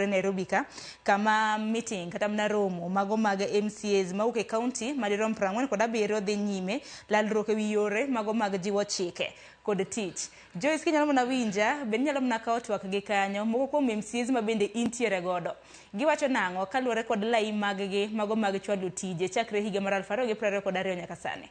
Nairobi ka kama meeting kata mana romo mago mag MCAs mawuok e county madirom 47 dhi nyime lalruok ewi yore mago mag jiwo chike kod tich. Joyce, kinyalo mana winja, bende inyalo mana kawo twak gi kanyo moko kuom MCAs ma bende intiere godo. Giwacho nang'o kaluwore kod lai mag gi mago mag chwalo tije chakre higa mar 2022 nyaka sani?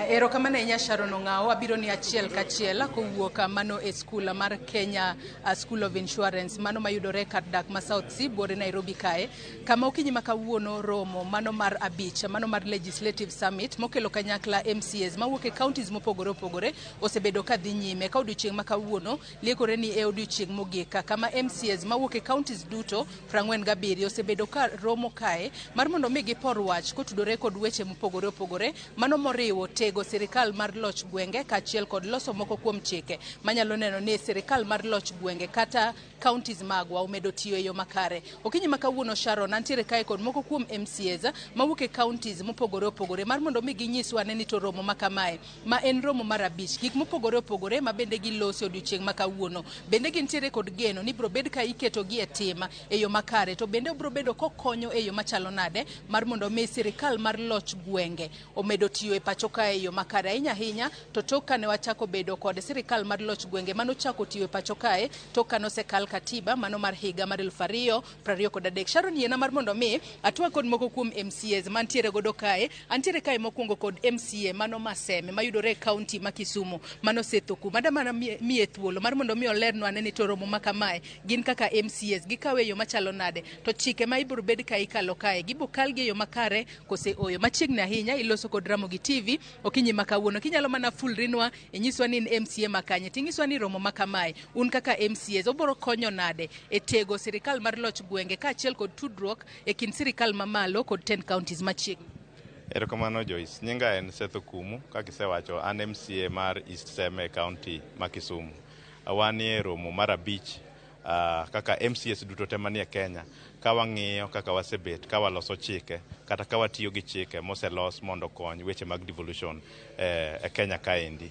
Erokamano ahinya Sharon Ong'awo, abiro ni achiel kachiel kowuok mano e skul mar Kenya School of Insurance mano mayudore kar dak ma South C buore Nairobi kae, kama okinyi ma kawuono romo mano mar abich mano mar Legislative Summit mokelo kanyakla MCAs mawuok e counties mopogore opogore osebedo ka dhi nyime ka odiochieng' ma kawuono liekore ni e odiochieng' mogik kama MCAs mawuok e counties duto 47 osebedo ka romo kae mar mondo mi gipor wach kotudore kod weche mopogore opogore mano moriwo tego sirikal mar loch gwenge kaachiel kod loso moko kuom chike manyalo neno ni sirikal mar loch gwenge kata counties magwa omedo tiyo e yo makare. Okinyi ma kawuono Sharon, antiere kae kod moko kuom MCAs mawuok e counties mopogore opogore mar mondo mi ginyiswa ane ni to romo ma kamae ma en romo mar abich gik mopogore opogore ma bende giloso e odiochieng' ma kawuono. Bende gintiere kod geno ni biro bed ka iketogi e tim e yo makare to bende obiro bedo kokonyo e yo machalo nade mar mondo mi sirikal mar loch gwenge omedo tiyo e pacho kae e yo makare ahinya ahinya to tok kane wachako bedo kod sirikal mar loch gwenge manochako tiyo e pacho kae tok kane osekal katiba mano mar higa mar 2023. Sharon, yiena mar mondo mi atwag kod moko kuom MCAs mantiere godo kae. Antiere kae mokwongo kod MCA mano Maseme mayudore e county ma Kisumu mano Seth Okumu. Adwa mana miye thuolo mar mondo mi olernwa ane ni to romo ma kamae gin kaka MCAs gikawe e yo machalo nade to chike ma ibiro bed ka ikalo kae gibo kalgi e yo makare kose oyo. Machiegni ahinya iloso kod Ramogi TV okinyi ma kawuono. Kinyalo mana fulrinwa inyiswa ni in MCA ma kanye tinyiswa ni romo ma kamae un kaka MCAs obiro konyo nade e tego sirikal mar loch gwenge kaachiel kod tudruok e kind sirikal mamalo kod 10 counties machiegni. Erokamano Joyce. Nyinga en Seth Okumu, kaka isewacho an MCA mar East Seme e county ma Kisumu. Wanie romo mar abich kaka MCAs duto te manie Kenya ka wang'iyo kaka wasebet ka waloso chike kata ka watiyo gi chike moselos mondo okony weche mag devolution e Kenya kaendi.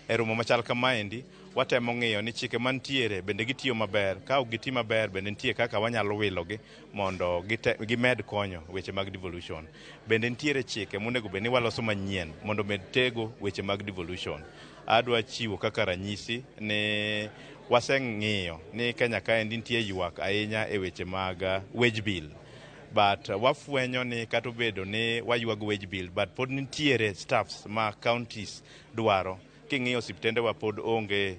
E romo machal kamaendi watemo ng'iyo ni chike mantiere bende gitiyo maber, ka ok giti maber bende nitie kaka wanyalo wilogi mondo gimed konyo weche mag devolution. Bende nitiere chike monego bed ni waloso manyien mondo omed tego weche mag devolution. Adwa chiwo kaka ranyisi ni waseng'iyo ni Kenya kaendi nitie ywak ahinya e weche mag wage bill. But wafwenyo ni kata obedo ni waywago wage bill but pod nitiere staffs ma counties dwaro. King'iyo osiptendewa pod onge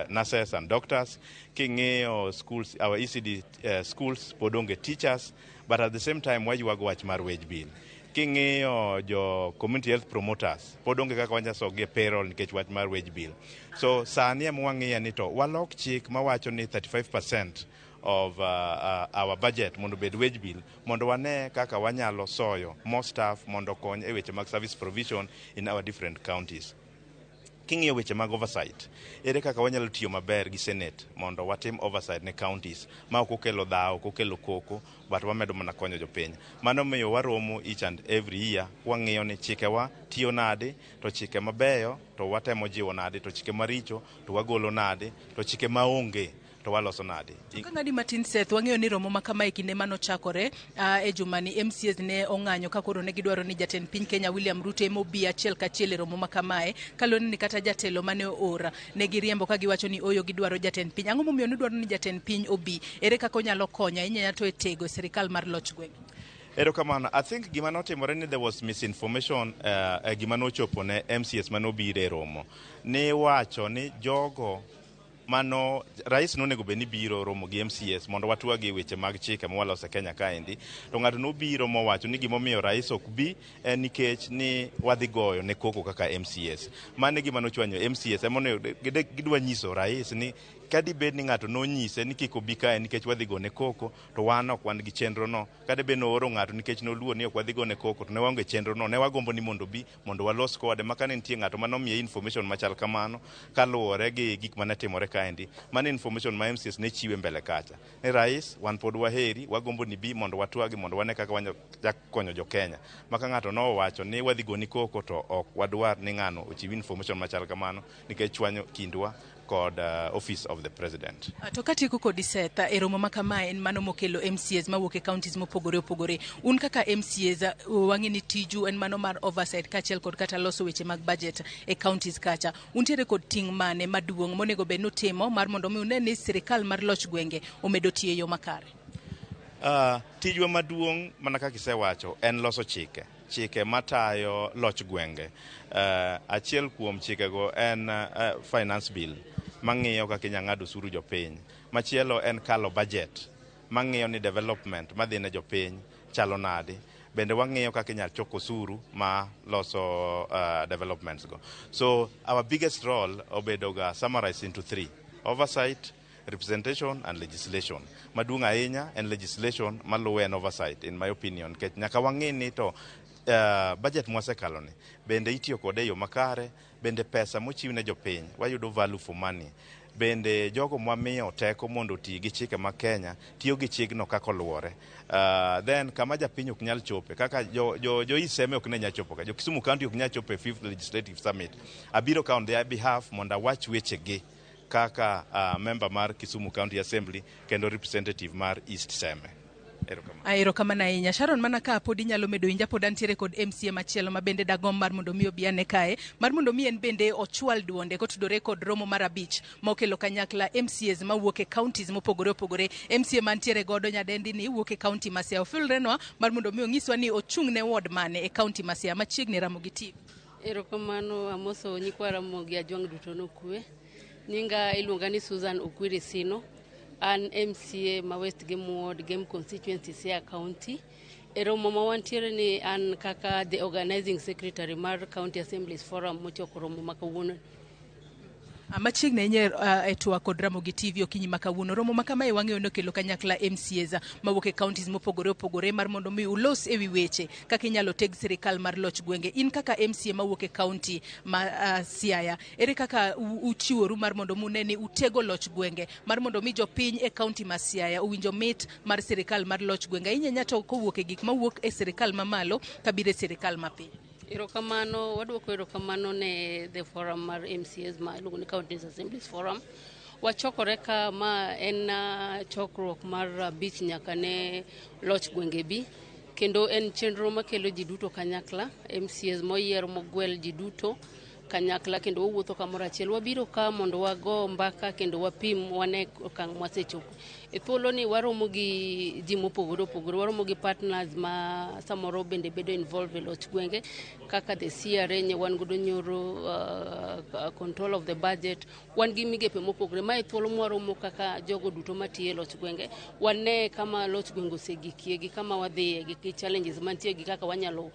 nurses and doctors. King'iyo schools, our ECD schools pod onge teachers. But at the same time waywago wach mar wage bill. King'iyo jo community health promoters pod onge kaka wanyalo sogi e payroll nikech wach mar wage bill. So sani ema wang'iyo ni to walok chik mawacho ni 35% of our budget mondo obed wage bill mondo wane kaka wanyalo soyo more staff mondo okony e weche mag service provision in our different counties. King'iyo weche mag oversight, ere kaka wanyalo tiyo maber gi Senate mondo watim oversight ne counties ma ok okelo dhawo, ok okelo koko, but wamedo mana konyo jopiny. Mano miyo waromo each and every year wang'iyo ni chikewa tiyo nade, to chike mabeyo to watemo jiwo nade, to chike maricho to wagolo nade, to chike maonge to waloso nade. To ka ng'adi matin Seth, wang'eyo ni romo ma kama e kinde manochakore e jumani MCAs ne ong'anyo ka koro ne gidwaro ni jatend piny Kenya William Ruto ema obi achiel kachiel e romo ma kamae kaluwore ni kata jatelo mane oor ne giriembo ka giwacho ni oyo gidwaro jatend piny. Ang'o momiyo nudwaro ni jatend piny obi? Ere kaka onyalo konyo ahinya to e tego sirikal mar loch gwenge? Erokamano. I think gima notimore ni there was misinformation gima nochopo ne MCAs manobiro e romo. Ni wacho ni jogo mano rais nonego bed ni biro romo gi MCAs mondo watwag e weche mag chike ma waloso e Kenya kaendi. To ng'ato nobiro mowacho ni gimomiyo rais ok bi en nikech ni wadhi goyo ne koko kaka MCAs. Mano e gima nochwanyo MCAs emomiyo gidwa nyiso rais ni kadibed ni ng'ato nonyise ni kik obi kae nikech wadhi gone koko to wan ok wan gi chenro no. Kadibed ni ooro ng'ato nikech noluor ni ok wadhi gone koko to ne waonge chenro no. Ne wagombo ni mondo obi mondo walos kode ma kane nitie ng'ato manomiye information machal kamano kaluwore gi gik mane timore kaendi. Mano information ma MCAs ne chiwe mbele kacha. Ni rais wan pod waheri wagombo ni bi mondo watwagi mondo wane kaka wanyalo konyo jo Kenya. Ma ka ng'ato nowacho ni wadhi goni koko to ok wadwar ni ng'ano ochiw information machal kamano nikech chwanyo kindwa kod Office of the President. To katieko kodi Seth, e romo ma kamae en mano mokelo MCAs mawuok e counties mopogore opogore. Un kaka MCAs, wang'e ni tiju en mano mar oversight kaachiel kod kata loso weche mag budget e counties kacha. Untiere kod ting' mane maduong' monego bed nutimo mar mondo mi une ni sirikal mar loch gwenge omedo tiyo e yo makare? Tijwa maduong' mana kaka isewacho en loso chike, chike matayo loch gwenge. Achiel kuom chikego en Finance Bill mang'iyo kaka inya ng'ad osuru jopiny. Machielo en kalo budget mang'iyo ni development madhi ne jopiny chalo nadi. Bende wang'iyo kaka inyal chok osuru ma loso developments go. So our biggest role obedo ga summarized into three: oversight, representation and legislation. Maduong' ahinya en legislation, maluwe en oversight, in my opinion, nikech nyaka wang'i ni to budget mwasekalo ni bende itiyo kode e yo makare, bende pesa mochiw ne jopiny wayudo value for money, bende jogo mwamiyo teko mondo oti gi chike ma Kenya tiyo gi chikno kaka oluwore. Then kama japiny ok nyal chope, kaka jo East Seme ok ne nyal chopo ka, jo Kisumu County ok nyal chopo e fifth legislative summit, abiro ka on their behalf mondo awach wechegi kaka member mar Kisumu County Assembly kendo representative mar East Seme. Erokamano. Erokamano ahinya. Sharon, mana ka pod inyalo medo winja, pod antiere kod MCA machielo ma bende dagomb mar mondo mi obi ane kae, mar mondo mi en bende ochwal duonde kotudore kod romo mar abich mokelo kanyakla MCAs mawuok e counties mopogore opogore. MCA mantiere godo nyadendi ni wuok e county ma Siaya. Ofilrenwa mar mondo mi onyiswa ni ochung' ne ward mane e county ma Siaya machiegni Ramogi TV. Erokamano, amoso nyikwa Ramogi Ajwang' duto nokwe. Nyinga iluonga ni Susan Okwiri Sino. An MCA ma West Gem Ward, Gem Constituency, Siaya County. E romo ma wantiere ni an kaka the organizing secretary mar County Assemblies Forum mochoko romo ma kawuono. Machiegni ahinya e twak kod Ramogi TV okinyi ma kawuono. Romo ma kamae wang'eyo ni okelo kanyakla MCAs mawuok e counties mopogore opogore mar mondo mi ulos ewi weche kaka inyalo teg sirikal mar loch gwenge. In kaka MCA mawuok e county ma Siaya, ere kaka uchiworu mar mondo mi une ni utego loch gwenge mar mondo mi jopiny e county ma Siaya owinjo mit mar sirikal mar loch gwenge, ahinya ahinya to kowuok e gik mawuok e sirikal mamalo kabiro e sirikal mapiny? Erokamano, waduoko erokamano ne the forum mar MCAs ma iluongo ni County Assemblies Forum. Wachokore ka ma en chokruok mar abich nyaka ne loch gwenge bi, kendo en chenro makelo ji duto kanyakla, MCAs moyier mogwel ji duto kanyakla, kendo wawuotho kamoro achiel. Wabiro ka mondo wago mbaka kendo wapim wane okang' mwasechopo. E thuolo ni waromo gi ji mopogore opogore, waromo gi partners ma samoro bende bedo involved e loch gwenge kaka the CRA nye wan godo nyoro control of the budget, wan gi migepe mopogore. Mae thuolo mwaromo kaka jogo duto matiyo e loch gwenge, wane kama loch gwenge osegikie gi kama wadhiye gi challenges mantie gi kaka wanyalo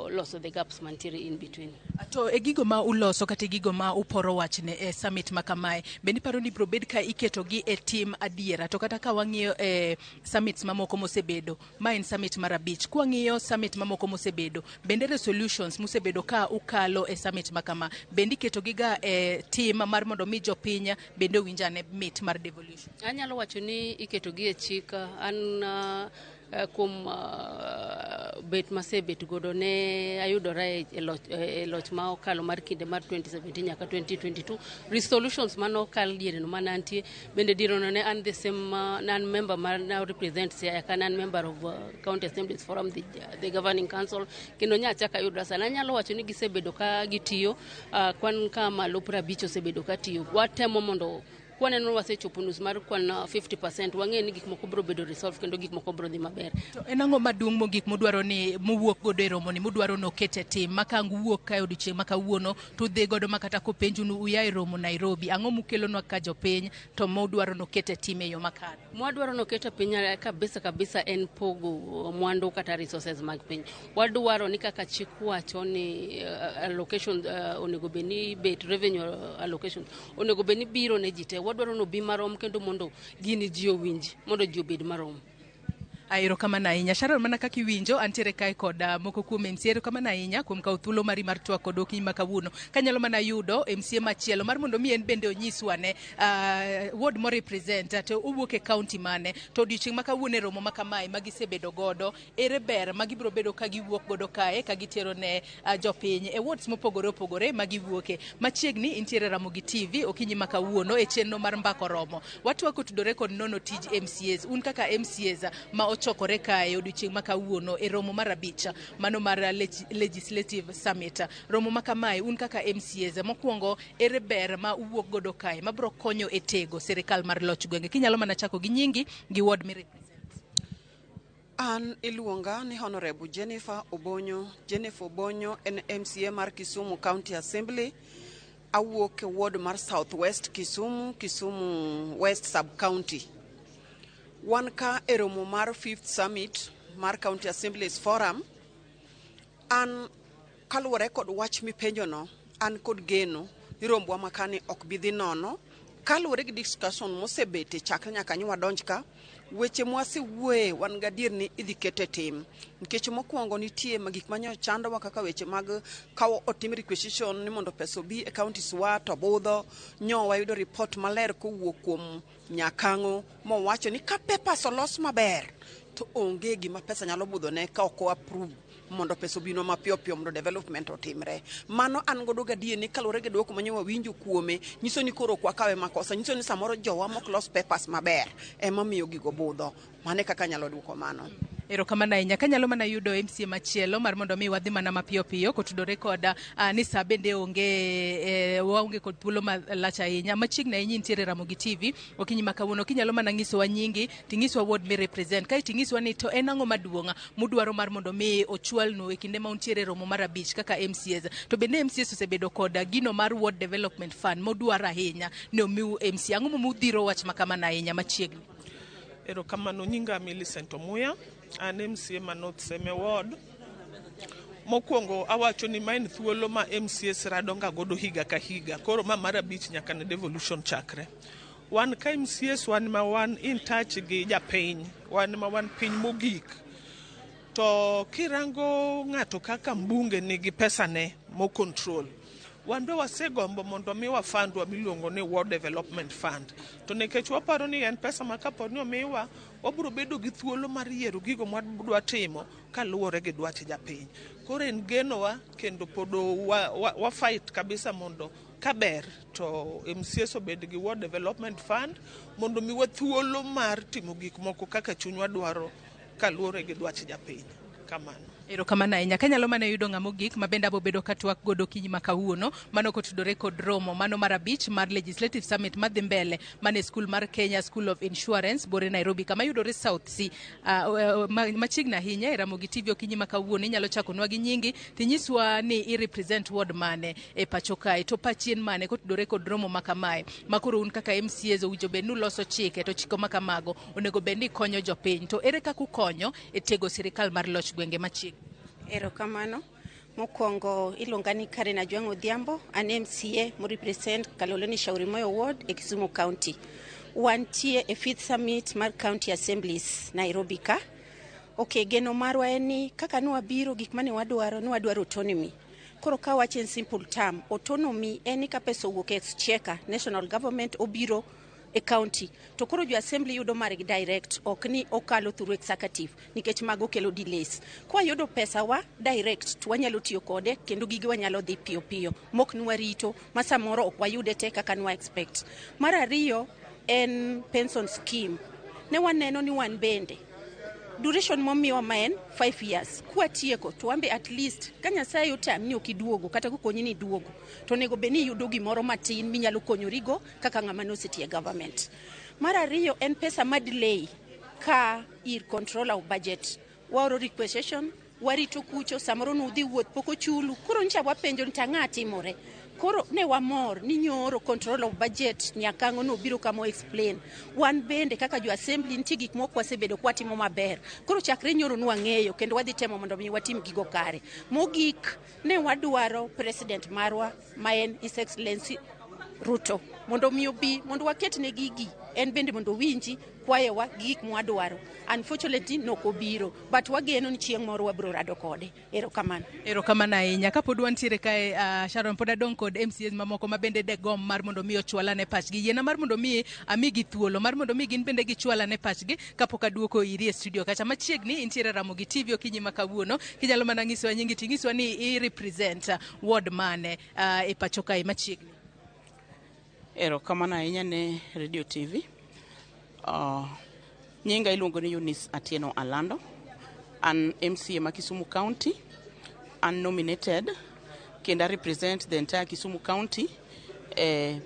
loso the gaps mantiere in between. To e gigo ma uloso kata e gigo ma uporo wachne e summit ma kamae, bende iparo ni biro bed ka iketogi e tim adiera? To kata ka wang'iyo e summits mamoko mosebedo, ma en summit mar abich, kwang'iyo summit mamoko mosebedo, bende resolutions mosebedo ka ukalo e summit ma kama, bende iketogi ga e tim mar mondo mi jopiny bende owinj ane mit mar devolution? Anyalo wacho ni iketogi e chik. An kuom bet masebet godo ne ayudora e loch ma okalo mar kinde mar 2017 nyaka 2022, resolutions mane okal diereno mane antie bende diereno ne an the same ne an member mar now represent Siaya ka ne an member of County Assemblies Forum, the governing council, kendo nyachak ayudra sani. Anyalo wacho ni gisebedo ka gitiyo, kwan ka malo 50 osebedo ka tiyo. Watemo mondo kwaneno wasechopo nus mar kwan 50%, wang'e ni gik moko biro bedo resolve kendo gik moko biro dhi maber. To en ang'o maduong' mogik mudwaro ni muwuok godo e romoni, mudwaro noket e tim ma ka ang' uwuok kae odiochieng' ma kawuono to udhi godo ma kata kopenju ni uya e romo Nairobi, ang'o mukelonwa ka jopiny to mudwaro noket e tim e yo makare? Mwadwaro noket e piny kabisa kabisa en pogo mwandu kata resources mag piny. Wadwaro ni kaka chik wacho ni allocation onego bed ni bet revenue allocation onego bed ni biro ne ji te. Wadwaro ni obi marom kendo mondo gini ji owinj mondo ji obed marom. Erokamano ahinya Sharon, mana kaka iwinjo antiere kae kod moko kuom MCA. Erokamano ahinya kuom kawo thuolo mari mar twak kod okinyi ma kawuono. Kanyalo mana yudo MCA machielo mar mondo mi en bende onyiswa ne ward mo represent to owuok e county mane, to odiochieng' ma kawuono e romo ma kamae ma gisebedo godo, ere ber ma gibiro bedo ka giwuok godo kae ka gitero ne jopiny e wards mopogore opogore ma giwuoke. Machiegni intiere Ramogi TV okinyi ma kawuono e chenro mar Mbaka Oromo. Watwak otudore kod nono tij MCAs. Un kaka MCAs ma ochokore kae odiochieng' ma kawuono e romo mar abich mano mar Legislative Summit. Romo ma kamae un kaka MCAs mokwongo ere ber ma uwuok godo kae mabiro konyo e tego sirikal mar loch gwenge? Kinyalo mana chako gi nyingi gi ward mi represent. An iluonga ni Honorable Jennifer Obonyo. Jennifer Obonyo en MCA mar Kisumu County Assembly. Awuok e ward mar South West Kisumu, Kisumu West Sub-County. Wan ka e romo mar Fifth Summit mar County Assemblies Forum. An kaluwore kod wach mipenjono, an kod geno ni rombwa makani ok bi dhi nono. Kaluwore gi discussion mosebete chakre nyaka nyo wadonj ka, weche mwasewuoye wan gadier ni idhi ket e tim. Nikech mokwongo nitie gik manyo chandowa kaka weche mag ka otim requisition ni mondo pesa obi e counties wa to budho. Nyo wayudo report maler kowuok kuom Nyakang'o mowacho ni ka papers olos maber to onge gima pesa nyalo budhone ka ok o approve mondo pesa obinwa mapiyo piyo mondo development otimre. Mano an godo gadier ni kaluwore gi duoko manyo wawinjo kuome, nyiso ni koro ok wakawe makosa, nyiso ni samoro jowa mok los papers maber ema miyo gigo budho. Mano e kaka anyalo duoko mano. Erokamano ahinya. Kanyalo mana yudo MCA machielo mar mondo mi wadhi mana mapiyo piyo kotudore kod ni sa bende onge waonge kod thuolo malach ahinya. Machiegni ahinya intiere Ramogi TV okinyi ma kawuono. Kinyalo mana nyisowa nyingi tinyisowa ward mi represent kae tinyisowa ni to en ang'o maduong' mudwaro mar mondo mi ochwalnu e kinde ma untiere romo mar abich kaka MCAs. To bende MCAs osebedo kod gino mar Ward Development Fund modwaro ahinya ni omiu MCA. Ang'o momudhiro wach ma kamano ahinya machiegni? Erokamano, nyinga Millicent Omuya, an MCA ma North Seme Ward. Mokwongo awacho ni ma en thuolo ma MCAs radonga godo higa ka higa, koro ma mar abich nyaka ne devolution chakre. Wan ka MCAs wan ma wan in touch gi japiny, wan ma wan piny mogik. To kirango ng'ato kaka mbunge nigi pesane mo control. Wan be wasegombo mondo miwa fund wa miluongo ni Ward Development Fund. To nikech waparo ni en pesa ma kapo ni omiwa, wabiro bedo gi thuolo mar yiero gigo mwadwa timo kaluwore gi dwach japiny. Koro en genowa kendo pod wa fight kabisa mondo kaber to MCAs obed gi Ward Development Fund mondo miwa thuolo mar timo gik moko kaka chunywa dwaro kaluwore gi dwach japiny. Kamano. Erokamano ahinya. Kanyalo mana yudo ng'ama ogik ma bende abo bedo ka twak godo okinyi ma kawuono, mano kotudore kod romo mano mar abich mar Legislative Summit madhi mbele mane skul mar Kenya School of Insurance bore Nairobi kama yudore South C. Machiegni ahinya e Ramogi TV okinyi ma kawuono inyalo chakonwa gi nyingi tinyiswa ni i represent ward mane e pacho kae to pachien mane kotudore kod romo ma kamae ma koro un kaka MCAs owinjo bed ni uloso chike to chike ma kamago onego bed ni konyo jopiny to ere kaka ukonyo e tego sirikal mar loch gwenge machiegni? Erokamano. Mokwongo iluonga ni Karen Ajwang' Odhiambo, an MCA mo represent Kaloleni Shauri Moyo Ward e Kisumu County. Wantie e Fifth Summit mar County Assemblies Nairobi ka. Okay, geno marwa en ni kaka nwabiro gik mane wadwaro, ne wadwaro autonomy. Koro ka wacho in simple term, autonomy en ni ka pesa owuok e exchequer, national government obiro e county to koro jo assembly yudo margi direct, ok ni okalo through executive nikech mago kelo delays. Kwayudo pesa wa direct to wanyalo tiyo kode kendo gige wanyalo dhi piyo piyo mok ni warito ma samoro ok wayude te kaka nwa expect. Mar ariyo en pension scheme. Ne waneno ni wan bende duration momiwa ma en 5 years kwatieko to wan be at least ka Nyasaye otam ni ok iduogo kata kokonyi ni iduogo to onego bed ni iyudo gimoro matin minyalo konyorigo kaka ng'ama nosetiyo e government. Mar ariyo en pesa ma delay ka ir controller of budget waoro requisition warito kucho samoro nudhi wuoth pok ochulu koro ncha wapenjo ni tang'a timore. Koro ne wamor ni nyoro controller of budget Nyakang'o nobiro kama o explain. Wan bende kaka jo assembly nitie gik moko wasebedo kwatimo maber. Koro chakre nyoro nwang'eyo kendo wadhi temo mondo mi watim gigo kare. Mogik ne wadwaro president marwa ma en His Excellency Ruto mondo mi obi mondo waket ne gigi En bende mondo owinji kwayowa gi gik mwadwaro. Unfortunately, nok obiro, but wageno ni chieng' moro wabiro rado kode. Erokamano. Erokamano ahinya. Kapod wantiere kae, Sharon, pod adong' kod MCAs mamoko ma bende degomb mar mondo mi ochwalane pachgi. Yiena mar mondo mi amigi thuolo mar mondo mi gin bende gichwalane pachgi kapok aduoko iri e studio kacha. Machiegni intiere Ramogi TV okinyi ma kawuono. Kinyalo mana nyisowa nyingi to inyiswa ni i represent ward mane e pacho kae machiegni. Erokamano ahinya ne Radio TV. Nyinga iluongo ni Eunice Atieno Alando. An MCA ma Kisumu County. An nominated kendo I represent the entire Kisumu County e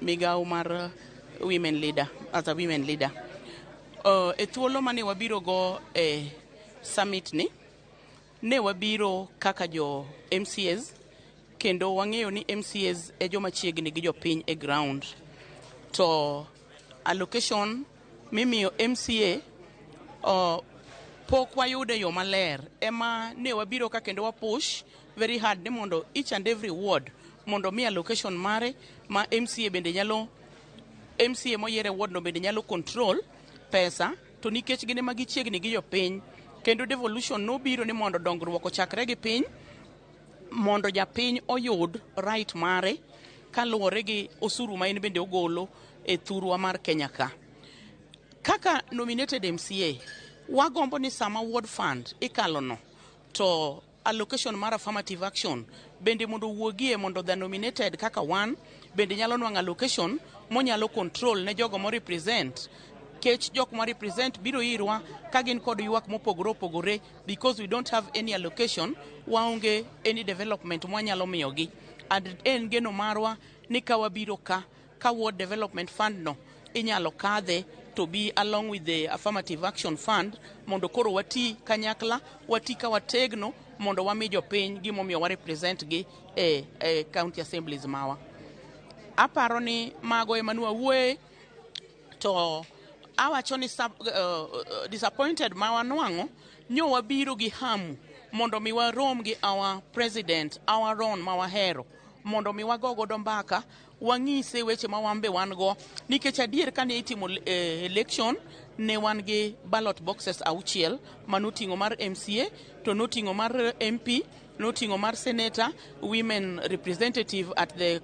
migawo mar women leader, as a women leader. E thuolo mane wabiro go e summit ni, ne wabiro kaka jo MCAs kendo wang'eyo ni MCAs e joma chiegni gi jopiny e ground. To allocation mimiyo MCA pok wayudo e yo maler, ema ne wabiro ka kendo wa push very hard ni mondo each and every ward mondo mi allocation mare ma MCA bende nyalo, MCA moyier e ward no bende nyalo control pesa, to nikech gin ema gichiegni gi jopiny, kendo devolution nobiro ni mondo dongruok ochakre gi piny, mondo japiny oyud right mare kaluwore gi osuru ma en bende ogolo e thurwa mar Kenya ka. Kaka nominated MCA, wagombo ni sama ward fund ikalo no, to allocation mar affirmative action bende mondo owuogie, mondo the nominated kaka wan bende nyalo nwang'o allocation monyalo control ne jogo mo represent, kech jok ma represent biro irwa ka gin kod ywak mopogore opogore. Because we don't have any allocation, waonge any development mwanyalo miyogi. And en geno marwa ni ka wabiro ka ward development fund no inyalo kadhe to be along with the affirmative action fund, mondo koro wati kanyakla, wati ka wategno, mondo wami jopiny gimomiyo wa represent gi e county assemblies mawa. Aparo ni mago ema nwawuoye, to awacho ni disappointed ma wanwang'o nyo wabiro gi hamu mondo mi warom gi our president, our own ma wahero, mondo mi wago godo mbaka, wang'ise weche ma wan be wan go, nikech adier kane itimo election ne wan gi ballot boxes auchiel manoting'o mar MCA, to noting'o mar MP, noting'o mar senator, women representative at the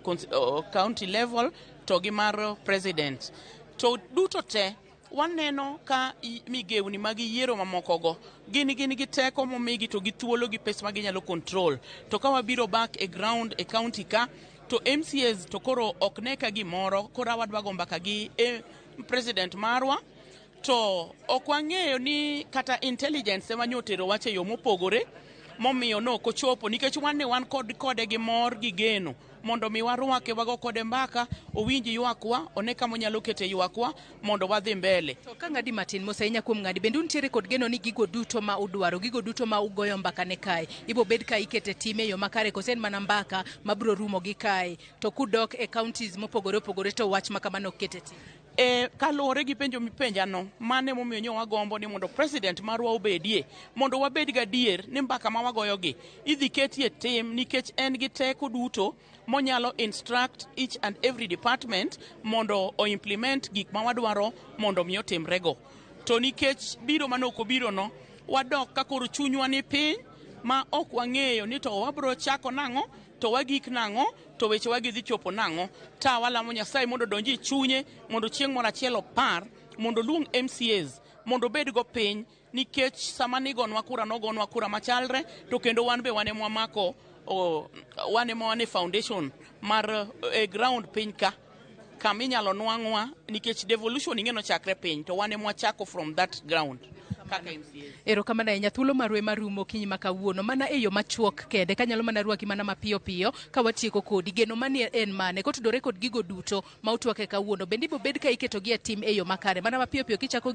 county level, to gi mar president. To duto te waneno ka migewni mag yiero mamokogo gin gi teko momigi, to gi thuolo gi pesa ma ginyalo control. To ka wabiro back e ground e county ka, to MCAs to koro ok ne ka gimoro. Koro wadwa go mbaka gi president marwa, to ok wang'eyo ni kata intelligence ema nyotero wach e yo mopogore momiyo nok ochopo, nikech wan ne wan kod kode gi mor gi geno mondo mi warwake, wago kode mbaka, owinj ywakwa, one kama onyalo kete ywakwa mondo wadhi mbele. To ka ng'adi matin mos ahinya kuom ng'adi, bende untiere kod geno ni gigo duto ma udwaro, gigo duto ma ugoyo mbaka ne kae, ibo bed ka ikete tim e yo makare, kose en mana mbaka mabiro rumo gi kae, to kudok e counties mopogore opogore to wach ma kamano ok ket e tim? Kaluwore gi penjo mipenjano, mano emomiyo nyo wagombo ni mondo president marwa obedie, mondo wabed gadier ni mbaka ma wagoyogi idhi ketie tim, nikech en gi teko duto monyalo instruct each and every department mondo o implement gik ma wadwaro mondo mi otimrego. To nikech biro manok obiro no, wadok ka koro chunywa ni piny ma ok wang'eyo ni to wabro chako nang'o, to wagik nang'o, to weche wagi dhi chopo nang'o. Ta walamo Nyasaye mondo odonji e chunye, mondo chieng' moro achiel opar mondo oluong MCAs mondo obed go piny, nikech sama nigonwa kura, nogonwa kura machalre, to kendo wan be wan ema wamako, wan ema wan e foundation mar e ground piny ka kama inyalo nwang'wa, nikech devolution ing'e nochakre piny, to wan ema wachako from that ground kaka MCAs. Erokamano ahinya. Thuolo marwa ema rumo okinyi ma kawuono. Mana e yo machuok kende, kanyalo mana rwaki mana mapiyo piyo ka watieko kodi. Geno mani en mane kotudore kod gigo duto ma utwake kawuono? Bende ibo bed ka iketogi e tim e yo makare? Mana mapiyo piyo kichako.